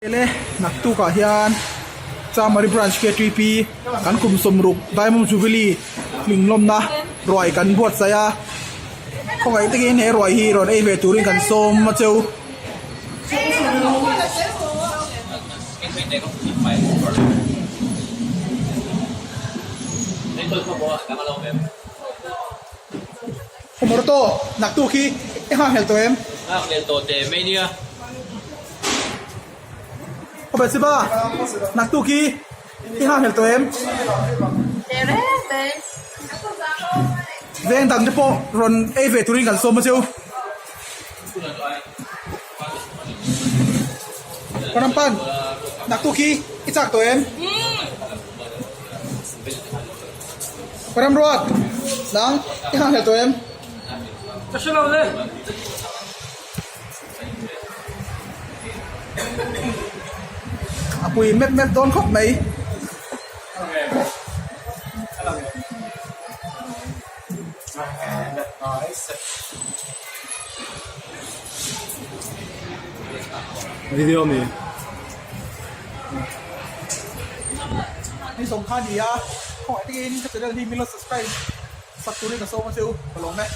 Ele naktukah hian Chamari Branch KTP kan kum sawmruk Diamond Jubilee hlinglawmna ruai kan buatsaih a, khawngaih takin he ruai hi rawn ei ve turin kan sawm a cheu. Khaw naktuk hi i nghakhlel tawh em? Nghakhlel tawh teh mai nia. Khaw Bethseba, naktuk hi i nghakhlel tawh em? Teh reng mai. Veng dang te pawh rawn ei ve turin kan sawm a cheu. Parampan, naktuk hi i chak tawh em? Paramruat, nang i nghakhlel tawh em? Ka hre lo le. A pui mep mep dawn khawp mai. Video mi. Ni sawm kha ni a, khawngaih takin ka channel hi min lo subscribe sak turin ka sawm a che u, ka lawm e.